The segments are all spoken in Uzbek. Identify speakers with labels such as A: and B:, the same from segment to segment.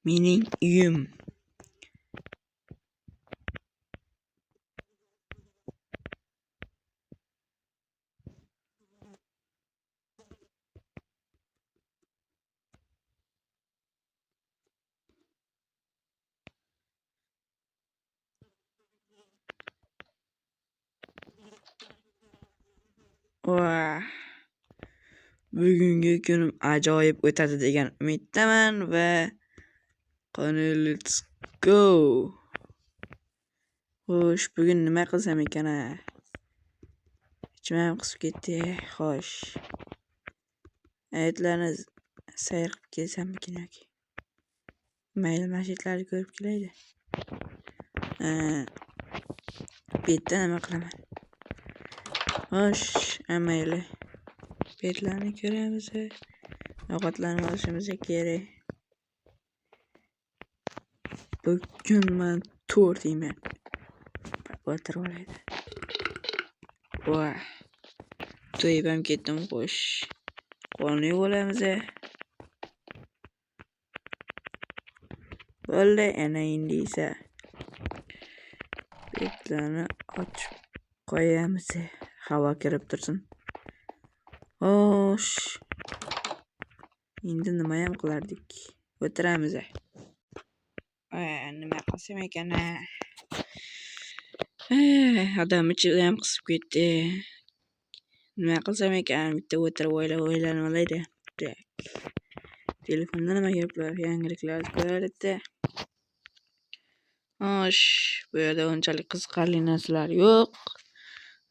A: Mening uyim. Va bugungi kunim ajoyib o'tadi degan umiddaman va qani, let's go. Xo'sh, bugun nima qilsam ekan a? Ichim ham qisib ketdi. Xo'sh. Aytlarni sayr qilib kelsammikin yoki? Mayli, masjidlarni ko'rib kelaydi. Bu yerda nima qilaman? Xo'sh, mayli. Betlarni ko'ramiz. Ovqatlanib olishimiz kerak. Bugun man to'rt yeyman. O'tirib olaydi. Voh. To'yib ham ketdim, xo'sh. Qo'lni yuvib olamiz. Bo'ldi, ana endi esa betlarni ochib qo'yamiz. Havo kirib tursin. Xo'sh. Endi nimayam qilardik? O'tiramiz. Nima qilsam ekan a? Odam ichida ham qisib ketdi. Nima qilsam ekan? Bitta o'tirib o'ylab o'ylanib olaydi. Tak. Telefonda nima gaplar, yangiliklarni ko'raylikda. Xo'sh, bu yerda unchalik qiziqarli narsalar yo'q.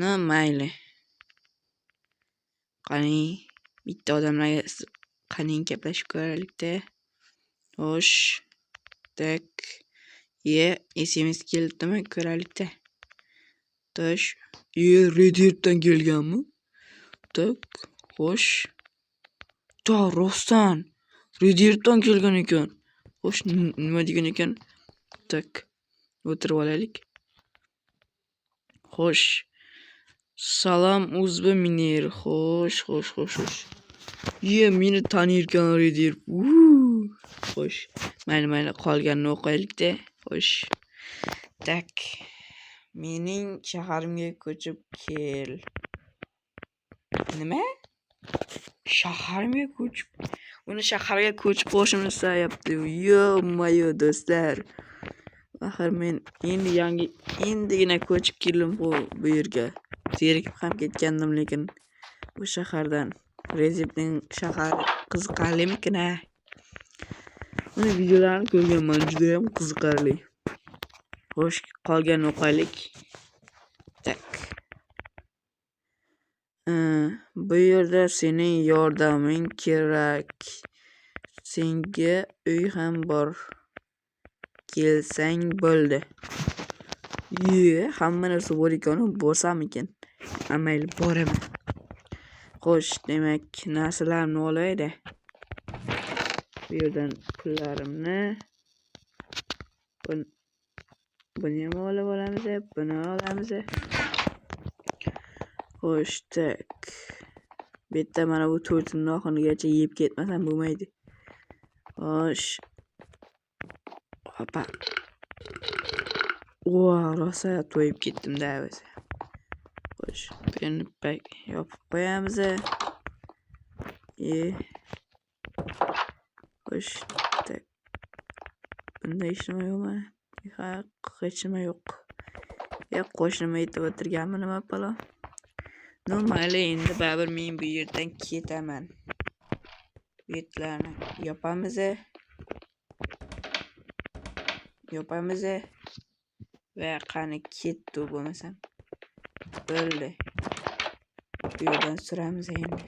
A: No, mayli. Qani, bitta odamlarga qaning gaplashib ko'raylikda. Xo'sh. Tak. Ye, SMS kelibdimi? Ko'raylikda. Tosh. Ye, Redditdan kelganmi? Tak. Xo'sh. Ta, rostdan. Redditdan kelgan ekan. Xo'sh, nima degan ekan? Tak. O'tirib olaylik. Xo'sh. Salom uzb miner. Xo'sh, xo'sh, xo'sh, xo'sh. Ye, meni tanirkan Reddit. Xo'sh. Mayli, mayli, qolganini o'qiylikda. Xo'sh. Tak. Mening shaharimga ko'chib kel. Nima? Shaharimga ko'chib, uni shaharga ko'chib borishimni istayapti. Yo-moyo, do'stlar. Axir men endi yangi endigina ko'chib keldim bu yerga. Zerikib ham ketgandim lekin bu shahardan. Rezipning shahari qiziqarlimikin a? Uni videolarini ko'rganman, juda ham qiziqarli. Xo'sh, qolganini o'qiylik. Tak. Bu yerda sening yordaming kerak. Senga uy ham bor. Kelsang bo'ldi. Ye, hamma narsa bor ekan, borsammikin? Mayli, boraman. Xo'sh, demak, narsalarimni olayda. Bu yerdan pullarimni buni ham olib olamiz, buni olamiz. Xo'sh, tak. Bu yerda mana bu to'rtini oxirigacha yeb ketmasam bo'lmaydi. Xo'sh. Hoppa. Voh, rosa to'yib ketdim-da o'zi. Xo'sh, buni yopib qo'yamiz. E. Xo'sh, tak. Bunda hech nima yo'qmi? Ha, hech nima yo'q. Ya qo'shnim aytib o'tirganmi nima balo? No, mayli, endi baribir men bu yerdan ketaman. Betlarni yopamiz. Yopamiz. Va qani ketdi bo'lmasam. Bo'ldi. Bu yerdan suramiz endi.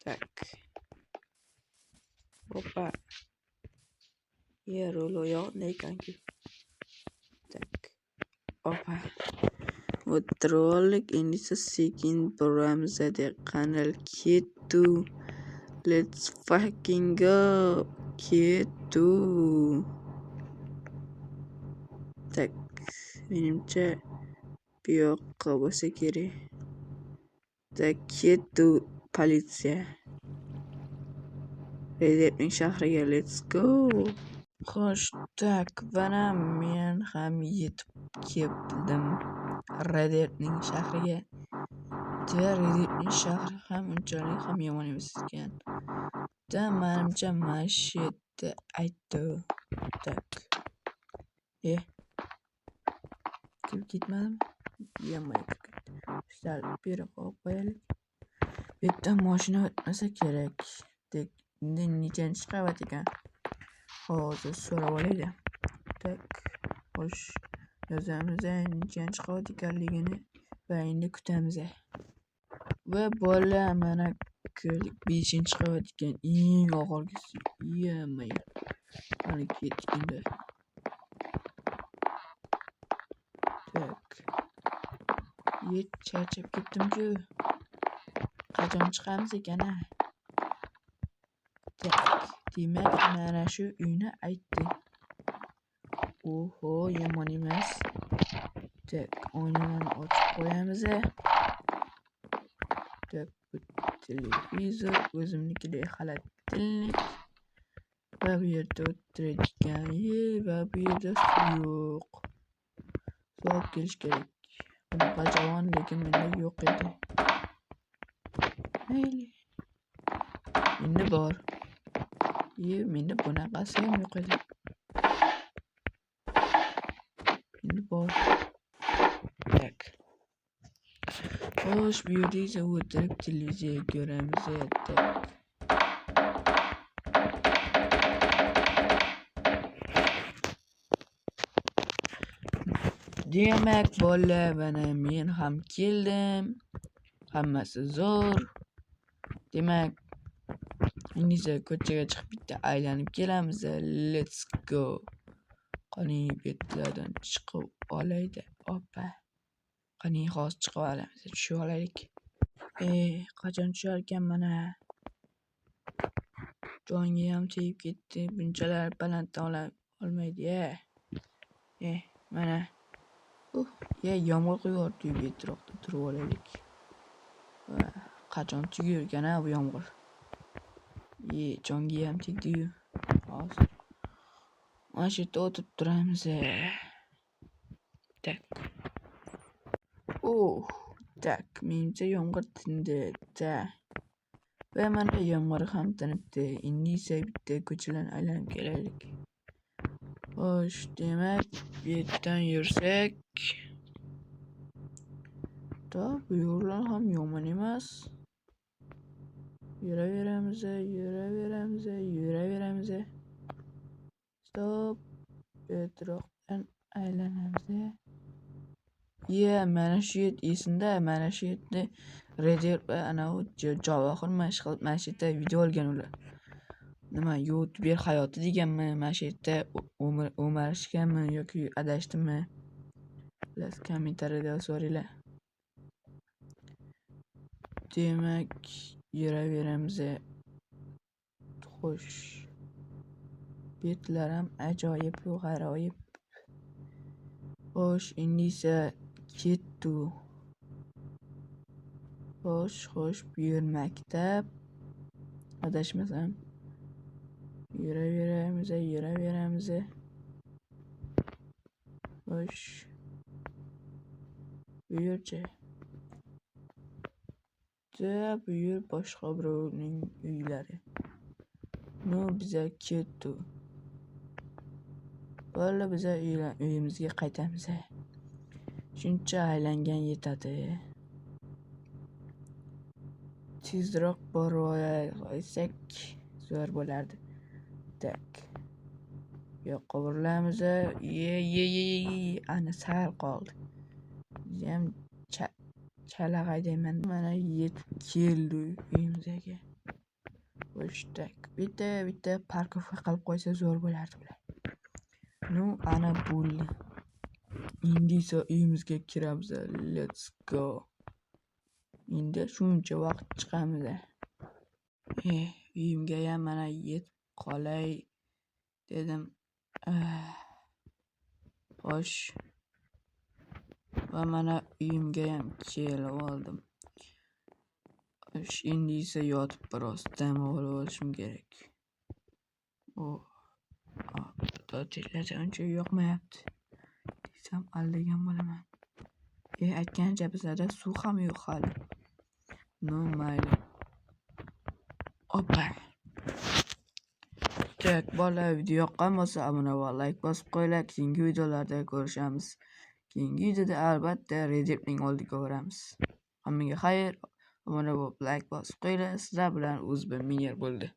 A: Tak. Hoppa. Ye, rul yo'q ekanku. Tak. Opa. O'tirib oldik. Endi esa sekin boramiz. Qani ketdi. Let's fucking go. Ketdi. Tak. Menimcha bu yoqqa bo'lsa kerak. Tak, ketdi politsiya. Redepning shahriga. Let's go. Xo'sh, так, mana men ham yetib keldim Redepning shahriga. Redepning shahri ham unchalik ham yomon emas ekan. Da, manimcha mana shu yerda aytdi. Так. Kirib ketmadimi? Yomon kirib ketdi. Sal beri qo'yib qo'yaylik. Bu yerdan mashina o'tmasa kerak. Dek, endi nechanchi qavat ekan? Hozir so'rab olaylik. Так, xo'sh, yozamiz nechanchi qavat ekanligini va endi kutamiz. Va bola mana kirdik, 5-qavat ekan, eng oxirgisi. Yemay. Mana ketdik endi. Так. Charchab ketdim-ku. Qachon chiqamiz ekan-a? Так, demak, mana shu uyni aytdi. Oho, yomon emas. Так, oynalarni ochib qo'yamiz. Так, bu televizor, o'zimnikidek xolodilnik. Va bu yerda o'tiradigan yer va bu yerda suv yo'q. Suv olib kelish kerak. Bunaqa javon lekin menda yo'q edi. Mayli. Endi bor. Menda bunaqasi ham yo'q edi. Endi bor. Tak. Xo'sh, bu yerda esa o'tirib televizor ko'ramiz. Tak. Demak, bola, mana men ham keldim. Hammasi zo'r. Demak, endi esa ko'chaga chiqib bitta aylanib kelamiz. Let's go. Qani bu yerlardan chiqib olaydi. Opa. Qani hozir chiqib olamiz. Tushib olaylik. Qachon tushar ekan mana? Jonga ham tegib ketdi. Bunchalar balanddan olmaydi-ya. Mana. Yomg'ir quyapti, bu atrofda turib olaylik. Qachon tugar ekan bu yomg'ir? Jonga ham tegdi-yu. Hozir mana shu yerda o'tirib turamiz. Tak. Tak, menimcha yomg'ir tindi. Ta. Va mana yomg'ir ham tinibdi. Endi esa bitta ko'chalarni aylanib kelaylik. Xo'sh, demak, bu yerdan yursak, da bu yo'llar ham yomon emas. Yuraveramiz, yuraveramiz, yuraveramiz. Stop. Bu atrofdan aylanamiz. Mana shu yer esimda, mana shu yerda Redep va anavi Javohir mana shu qilib mana shu yerda video olgan ular. Nima, youtuber hayoti deganmi, mana shu yerda o'marishganmi yoki adashdimmi? Xullas, kommentariyada yozib yuboringlar. Demak, yuraveramiz. Xo'sh. Betlar ham ajoyib va g'aroyib. Xo'sh, endi esa ketdi. Xo'sh, xo'sh, bu yer maktab. Adashmasam. Yuraveramiz, yuraveramiz. Xo'sh. Bu yerchi? Da, bu yer boshqa birovning uylari. No, biza ketdi. Bo'ldi, biza uyimizga qaytamiz. Shuncha aylangan yetadi. Tezroq borib olsak zo'r bo'lardi. Tak. Bu yoqqa burilamiz. Ye, ye, ye, ye, ana sal qoldi. Judayam chala haydayman. Mana yetib keldi uyimizga. Xo'sh, tak. Bitta bitta parkovka qilib qo'ysa zo'r bo'lardi bular. Ну, ana bo'ldi. Endi esa uyimizga kiramiz. Let's go. Endi shuncha vaqt chiqamiz. Uyimga ham mana yetib qolay dedim. Xo'sh. Va mana uyimga ham kelib oldim. Xo'sh, endi esa yotib biroz dam olib olishim kerak. O tojiklarcha uncha yoqmayapti desam, aldagan bo'laman. E, aytgancha, bizlarda suv ham yo'q hali. Ну, mayli. Opa. Так, bolalar, video yoqqan bo'lsa, obuna va layk bosib qo'yinglar. Keyingi videolarda ko'rishamiz. Keyingi videoda albatta Rejepning oldiga boramiz. Hammaga xayr. Obuna bo'lib, layk bosib qo'yinglar. Sizlar bilan Uzb Miner bo'ldi.